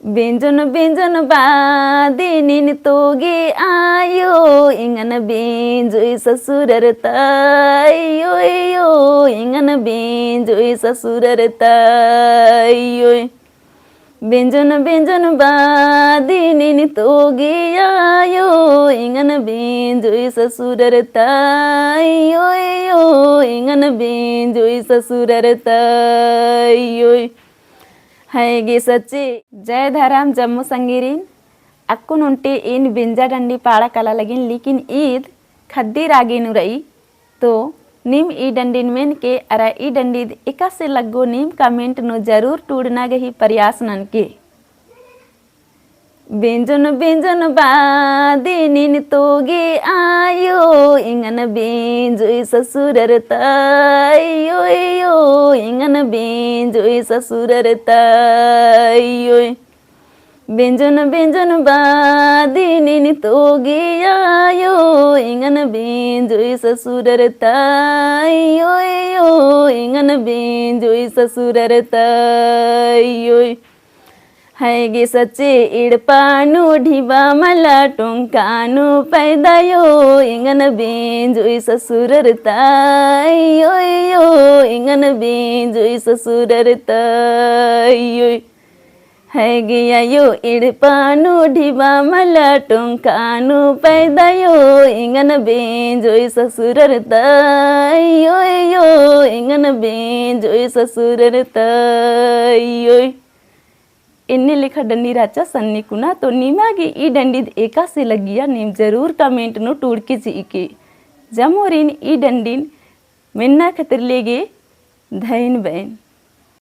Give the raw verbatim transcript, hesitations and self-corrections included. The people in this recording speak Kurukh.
बेंजोन बेंजोन बादी नीन तोगी आयो, एंगन बेंजोई ससुरर ता अयो अयो, एंगन बेंजोई ससुरर ता अयो। बेंजोन बेंजोन बादी नीन तोगी आयो, एंगन बेंजोई ससुरर ता अयो अयो, एंगन बेंजोई ससुरर ता अयो। है गे सच्चे। जय धरम जम्मो संगेरिन। अक्कुन ओन्टे एन बेंजा डंडी पाड़ा काला लगिन, लेकिन ईद खद्दी रागे नू रई। तो नीम ई डंडिन मेनके अरा ई डंडी एकासे लग्गो नीम comment नू जरूर टूड़ना गही प्रयास ननके। बेंजोन बेंजोन बादी नीन तोगी आयो, एंगन बेंजोई ससुरर ता अयो अयो, एंगन बेंजोई ससुरर ता अयो। बेंजोन बेंजोन बादी नीन तोगी आयो, एंगन बेंजोई ससुरर ता अयो अयो, एंगन बेंजोई ससुरर ता अयो। है गे सच्चे, एड़पा नू ढिबा मला टोंका नू पैदा अयो, एंगन बेंजोई ससुरर ता अयो अयो, एंगन बेंजोई ससुरर ता अयो। है गे अयो, एड़पा नू ढिबा मला टोंका नू पैदा अयो, एंगन बेंजोई ससुरर ता अयो अयो, एंगन बेंजोई ससुरर ता अयो। एन्ने लेखा डंडी रहचा सन्नी कुना। तो निमा गे ई डंडी एकासे लग्गिया नीम जरूर comment नू टूड़के चिके। जम्मोरिन ई डंडिन मेन्ना खतरले गे धैन बैन।